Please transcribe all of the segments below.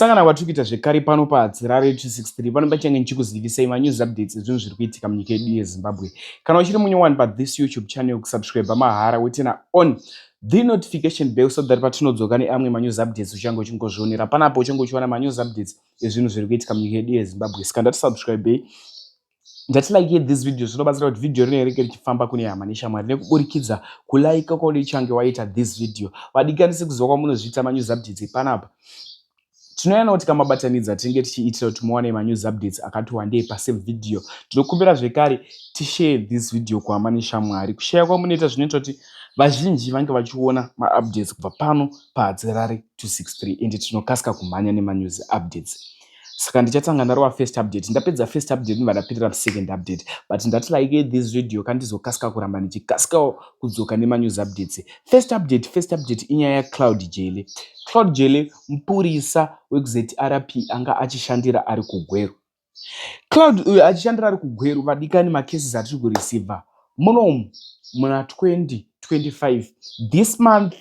Kusangana kwatiri kuita zvekare pano paHatirare 263, pano pachange ndichikuzivisai manews updates ezvinhu zviri kuitika munyika yedu yeZimbabwe. Kana uchiri munyowani pathis YouTube channel, kusubscribe mahara, woturn on the notification bell so that patinodzoka neamwe manews updates uchange uchingozvionera panapo, uchange uchiwana manews updates ezvinhu zviri kuitika munyika yedu yeZimbabwe. Saka ndatisubscribei, ndatilike this video. Zvinobatsira kuti vhidhiyo rino ringe richifamba kune hama neshamwari nekuburikidza kulaika kwaunenge waita this video. Vadikani, sekuziva kwamunozviita, manews updates panapa tinoyana kuti kamabatanidza tinenge tichiitira kuti muwane manews updates akati wandei pasame video. Tinokumbira zvekare tishare this video kuhama neshamwari. Kushare kwamunoita zvinoita kuti vazhinji vange vachiona maupdates kubva pano paHatirare 263, ende tinokasika kumhanya nemanews updates. Saka ndichatanga ndarova first update. Ndapedza first update, ndibva ndapindira musecond update, but ndati like this video kandizokasika kuramba ndichikasikawo kudzoka nemanews updates. First update, first update inyaya yaCloud Jele. Cloud Jele mupurisa wekuZRP anga achishandira ari kuGweru. Cloud uyu achishandira ari kuGweru. Vadikani, macases atiri kureceiva munomu muna 2025, this month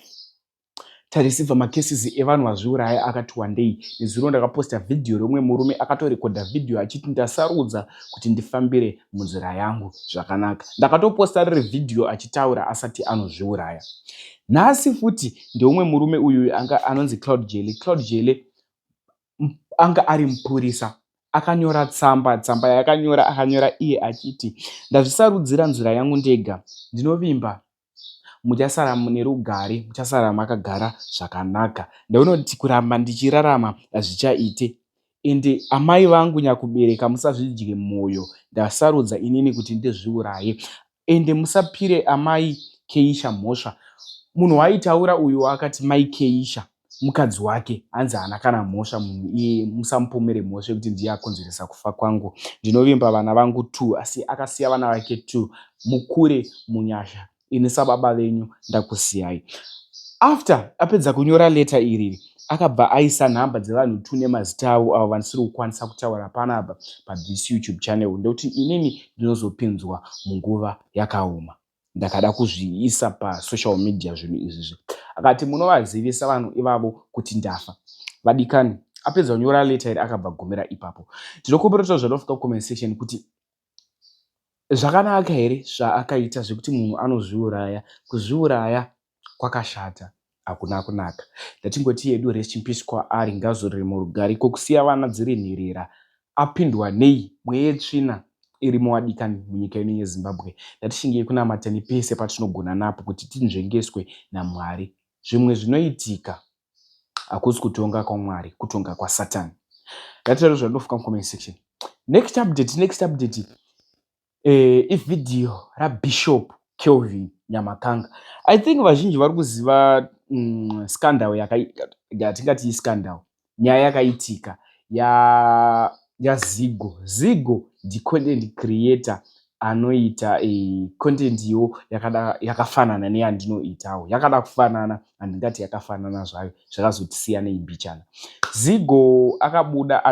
tareceiva macases evanhu vazviuraya akati wandei. Nezuro ndakaposta vhidhiyo remumwe murume akatorekodha vhidhiyo achiti, "Ndasarudza kuti ndifambire munzira yangu zvakanaka." Ndakatoposta riri vhidhiyo achitaura asati anozviuraya. Nhasi futi ndeumwe murume uyu anga anonzi Cloud Jele. Cloud Jele anga ari mupurisa, akanyora tsamba. Tsamba yaakanyora, akanyora iye achiti, "Ndazvisarudzira nzira yangu ndega. Ndinovimba muchasara mune rugare, muchasara makagara zvakanaka. Ndaona kuti kuramba ndichirarama hazvichaite. Ende amai vangu nyakubereka, musazvidye mwoyo. Ndasarudza inini kuti ndizviuraye. Ende musapire amai Keisha mhosva." Munhu waaitaura uyu akati mai Keisha mukadzi wake, hanzi haana kana mhosva munhu iyeye, musamupomere mhosva yekuti ndiye akonzeresa kufa kwangu. Ndinovimba vana vangu two. Asi akasiya vana vake two. Mukure munyasha, ini sababa venyu ndakusiyai. After apedza kunyora leta iri, akabva aisa nhamba dzevanhu two nemazita avo, avo vandisiri kukwanisa kutaura panapa pathis YouTube channel, nekuti inini ndinozopinzwa munguva yakaoma ndakada kuzviisa pasocial media zvinhu izvizvi. Akati munovazivisa vanhu ivavo kuti ndafa. Vadikani, apedza kunyora leta iri, akabva gumira ipapo. Ndinokumbira kuti zvanofika kucomment section kuti zvakanaka here zvaakaita zvekuti munhu anozviuraya. Kuzviuraya kwakashata, hakuna kunaka. Ndatingoti yedu rest in peace kwaari, ngazorore murugare. Kokusiya vana dziri nherera, apindwa nei? Mweya yetsvina irimo, wadikani, munyika ino yeZimbabwe. Ngatishingei kunamata nepese patinogona napo kuti tinzvengeswe naMwari. Zvimwe zvinoitika hakusi kutonga kwaMwari, kutonga kwaSatani. Ngatitaure zvandinofunga mucomment section. Next update, next update ivhidhiyo raBishop Kelvin Nyamakanga. I think vazhinji vari kuziva scandal yatingati iscandal, nyaya yakaitika yaZigo. Zigo ndicontent creator anoita content yo yakafanana neyandinoitawo, yakada kufanana, handingati yakafanana zvayo, zvakazotisiyanei mbichana. Zigo akabuda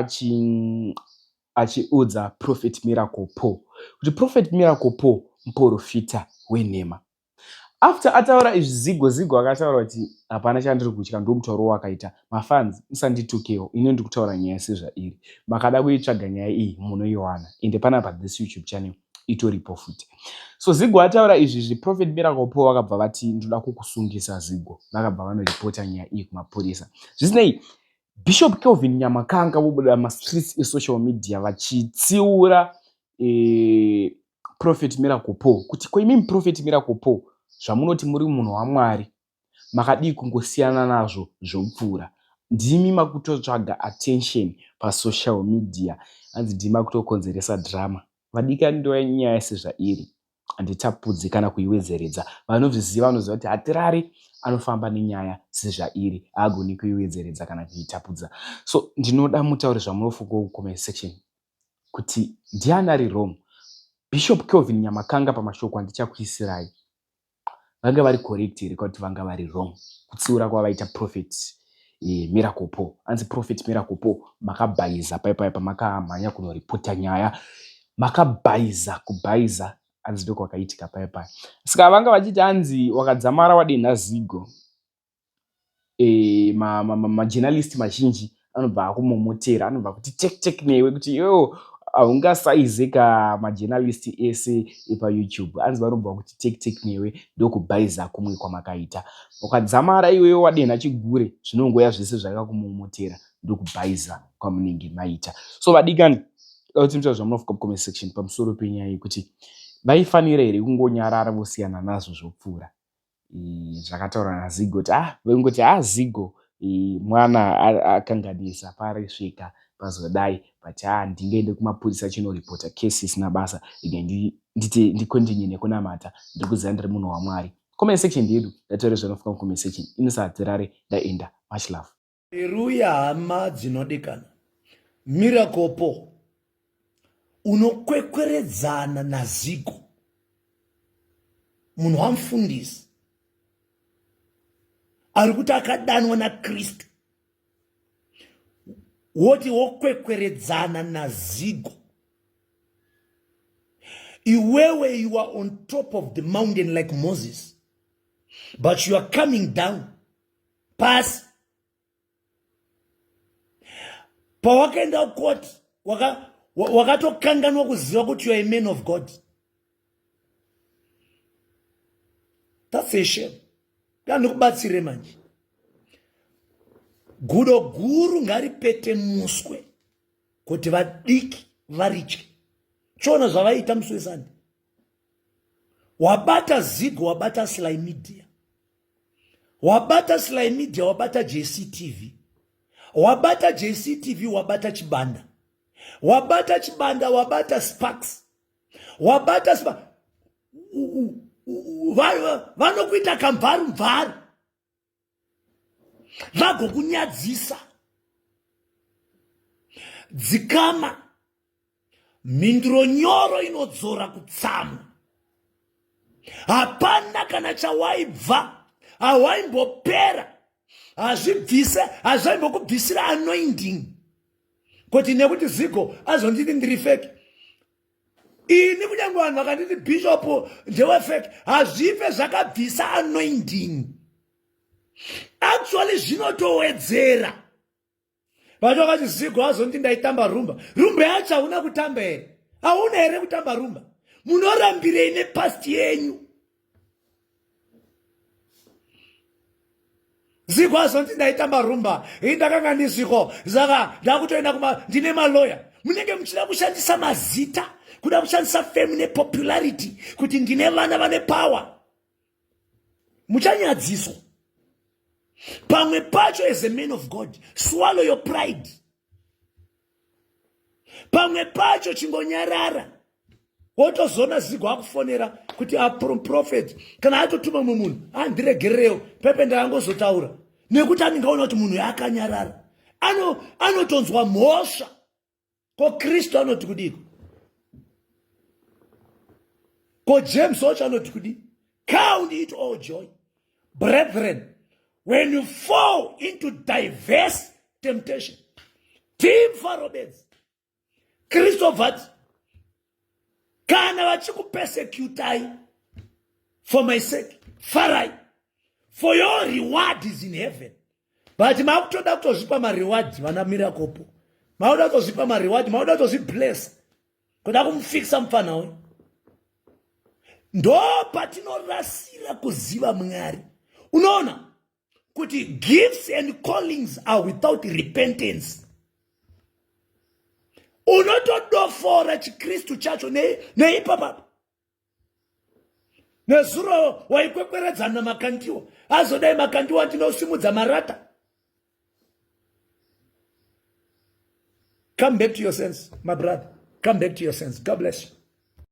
achiudza Prophet Miracle Paul kuti Prophet Miracle Paul muprofita wenhema. After ataura izvi Zigo, Zigo akataura kuti hapana chandiri kutya, ndo mutauro wakaita. Mafans, musanditukewo, ini ndiri kutaura nyaya sezvairi. Makada kuitsvaga nyaya iyi munoiwana, ende panapa this YouTube channel itoripo futi. So Zigo ataura izvizvi, Prophet Miracle Paul vakabva vati, "Ndoda kukusungisa, Zigo." Vakabva vanoripota nyaya iyi kumapurisa. Zvisinei, Bishop Kelvin Nyamakanga vobuda mastreets esocial media vachitsiura Prophet Miracle Paul kuti, "Koimimi Prophet Miracle Paul, zvamunoti muri munhu waMwari, makadii kungosiyana nazvo zvopfuura? Ndimi makutotsvaga attention pasocial media." Hanzi ndimi makutokonzeresa drama. Vadikani, ndova nyaya sezvairi, handitapudzi kana kuiwedzeredza. Vanozviziva vanoziva kuti Hatirari anofamba nenyaya sezvairi, haagoni kuiwedzeredza kana kuitapudza. So ndinoda mutaure zvamunofunga kucomment section kuti ndiani ari wrong. Bishop Kelvin Nyamakanga, pamashoko andichakuisirai, vanga vari correct here kuti vanga vari wrong kutsiura kwavaita Prophet Miracle Paul? Anzi Prophet Miracle Paul makabhaiza paipai pamakamhanya kunoripota nyaya, makabhaiza kubhaiza. Hanzi ndokwakaitika paipai. Saka vanga vachiti hanzi wakadzamara wadenha Zigo, majournalist mazhinji. Anobva akumomotera, anobva kuti tek tek newe kuti iwewo haungasaize ka majournalist ese epaYouTube. Anzi vanobva kuti tek tek newe, ndokubhaiza kumwe kwamakaita. Ukadzamara iwewe wadenha chigure, zvinongoya zvese zvakakumomotera, ndokubhaiza kwamunenge maita. So vadikani, kuti mutaura zvamunofunga mucomment section pamusoro penyaya yekuti vaifanira here kungonyarara vosiyana nazvo zvopfuura. Zvakataurwa naZigo kuti ah, vengoti ah, Zigo mwana akanganisa parisvika pazodai, but ah, ndingaende kumapurisa chinoripota kesi isina basa, rega ndicontinue nekunamata, ndiri kuziva ndiri munhu waMwari. Comment section ndeyedu, ndataure zvanofunga mucomment section. Inisadzirare, ndaenda. Much love. Haleluya hama dzinodikana. Miracle Paul unokwekweredzana naZigo munhu wamufundisi ari kuti akadanwa naKristu, woti wokwekweredzana naZigo. Iwewe you are on top of the mountain like Moses, but you are coming down pasi. Pawakaenda kukoti wakatokanganwa kuziva kuti you are a man of God. That's a shame. Ndikubatsire manje. Gudo guru ngaripete muswe kuti vadiki varitye. Chiona zvavaita musi weSande. Wabata Zigo, wabata Sly Media, wabata Sly Media, wabata JCTV, wabata JCTV, wabata Chibanda, wabata Chibanda, wabata Sparks, wabata Sparks. Vanokuita kamvaru mvaru vagokunyadzisa. Dzikama, mhinduro nyoro inodzora kutsamwa. Hapana kana chawaibva, hawaimbopera, hazvibvise, hazvaimbokubvisira anointing kuti nekuti Zigo azonditi ndiri fake. Ini kunyange vanhu vakanditi bishop ndewefake, hazvife zvakabvisa anointing. Actually zvinotowedzera. Vacho vakati Zigo azonditi ndaitamba rumba. Rumba yacho hauna kutamba here? Hauna here kutamba rumba? Munorambirei nepast yenyu? Zigo azonditi ndaitamba rumba, ini ndakanga ndisiko, saka ndakutoenda kuma, ndine maloya. Munenge muchida kushandisa mazita, kuda kushandisa fame nepopularity kuti ndine vana vane power. Muchanyadziswa. Pamwe pacho as a man of God, swallow your pride. Pamwe pacho chingonyarara, wotozoona Zigo akufonera kuti aprofet kana atotuma mumwe munhu, andiregererewo pepe ndakangozotaura nekuti anenge aona kuti munhu yaakanyarara anotonzwa mhosva. Ko Kristu anoti kudiko? Ko James wacho anoti kudi? Count it all joy, brethren, when you fall into diverse temptation. Timfaro bedzi. Kristu vati kana vachikupersecutai for my sake, farai, for your reward is in heaven. But makutoda kutozvipa mareward vana Miracle, makuda kutozvipa mareward, makuda kutozvibless, kuda kumufixa mufana uyu. Ndo patinorasira kuziva Mwari. Unoona kuti gifts and callings are without repentance. Unotodofora chiKristu chacho neipapapa. Nezuro waikwekweredzana Makandiwa, azodai Makandiwa ndinosimudza marata. Come back to your sense, my brother. Come back to your sense. God bless you.